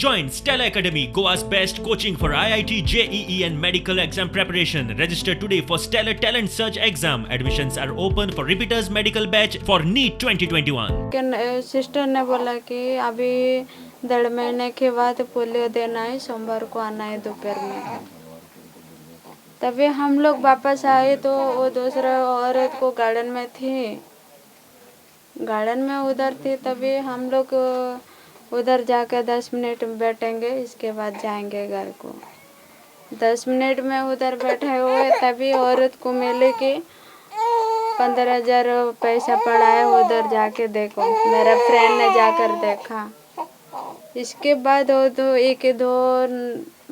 Join Stellar Academy, Goa's best coaching for IIT, JEE, and medical exam preparation. Register today for Stellar Talent Search exam. Admissions are open for repeaters medical batch for NEET 2021. K sister ने बोला कि अभी 1.5 महीने K बाद polio देना है, सोमवार को आना है दोपहर में। तभी हम लोग वापस आए तो वो दूसरा औरत को गार्डन में थी, गार्डन में उधर थी। तभी हम लोग उधर जाकर 10 मिनट बैठेंगे, इसके बाद जाएंगे घर को। 10 मिनट में उधर बैठे हुए, तभी औरत को मिले कि 15,000 पैसा पड़ा है, उधर जाके देखो। मेरा फ्रेंड ने जाकर देखा। इसके बाद वो तो एक दो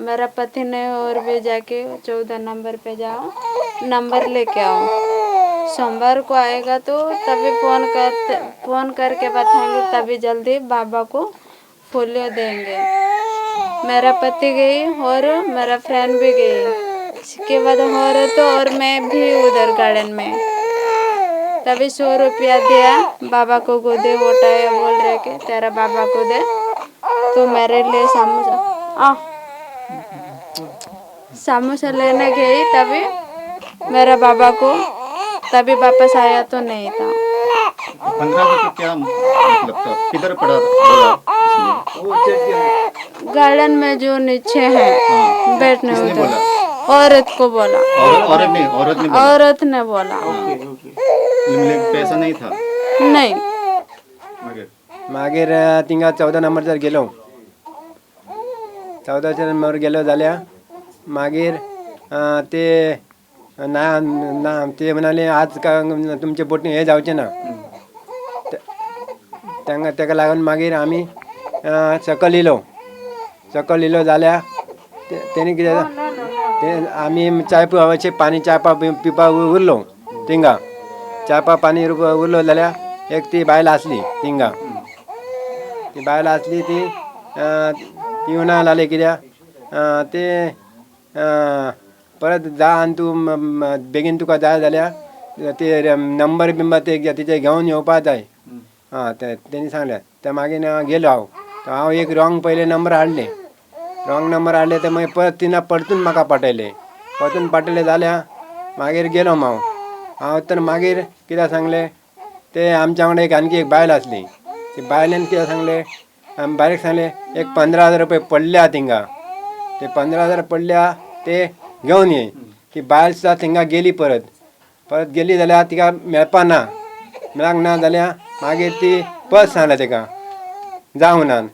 मेरा पति ने और भी जाके 14 नंबर पे जाओ, नंबर लेके आओ, सोमवार को आएगा तो तभी फोन करके बताएंगे, तभी जल्दी बाबा को पोलियो देंगे। मेरा पति गई और मेरा फ्रेंड भी गई। इसके बाद और तो और मैं भी उधर गार्डन में। तभी 100 रुपया दिया, बाबा को गोदे उठाया, बोल रहे कि तेरा बाबा को दे तो मेरे लिए समोसा आ समोसा लेने गई। तभी मेरा बाबा को तभी वापस आया तो नहीं था। 15 का क्या मतलब था? किधर पड़ा बोला उसने? गार्डन में जो नीचे है बैठने किसने उधर। बोला? औरत को बोला। औरत ने, औरत ने बोला? औरत ने बोला। मतलब पैसा नहीं था? नहीं। मगर मागीर थिंगा 14 नंबरचेर गेलो। 14च्या नंबर गेलो जाल्यार मागीर ते ना ना, ते म्हणाले आज का तुमचे बोटीन हें जावचें ना। तांकां तेका लागून मागीर आमी सकयल येयलो। सकयल येयलो जाल्यार तेणी कितें जाता, ते आमी चाय पिवपाचें पाणी च्या पा पिवपाक उरलो। थिंगा च्या पा पाणी उरलो जाल्यार एक ती बायल आसली थिंगा। ती बायल आसली, ती ती म्हणा लागली, कित्याक ते परत जा आनी तूं बेगीन तुका जाय जाल्यार ते नंबर बिंबर ते तिचे घेवन येवपा जाय। आं, ते तेणी सांगलें। ते मागीर गेलो हांव। हांव एक रॉंग पयले नंबर हाडले। रॉंग नंबर हाडले ते मागीर परत तिना परतून म्हाका पाठयले। परतून पाठयले जाल्यार मागीर गेलो हांव। हांव तर मागीर कितें सांगलें, ते आमच्या वांगडा एक आणकी एक बायल आसली। ती बायलेन कितें सांगलें, बायलेक सांगलें, एक 15,000 रुपये पडल्या थिंगा, ते 15,000 पडल्या ते घेवन ये। ती बायल सुद्दां थिंगा गेली परत। परत गेली जाल्यार तिका मेळपा ना। मेळांक ना जाल्यार मागीर ती परत सांगलें तेका, जा म्हणान,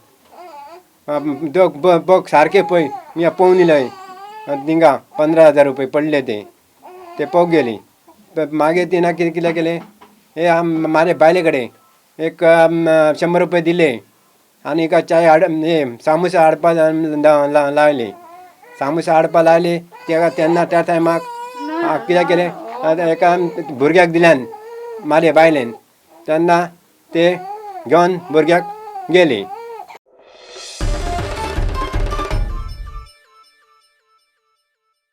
दोग बघ सारकें पळय, मी पळोवन येयलय थिंगा 15,000 रुपये पडले ते। ते पळोवंक गेली। मागीर तिणें कितें कितें केलें, हे म्हाजे बायले कडेन एक 100 रुपये दिले आनी एका चाय हाड, हे सामोसा हाडपा लायले। सामोसा हाडपा लायले तेका। तेन्ना त्या टायमाक कितें केलें, एका भुरग्याक दिल्यान म्हाजे बायलेन। तेन्ना ते घेवन भुरग्याक गेली।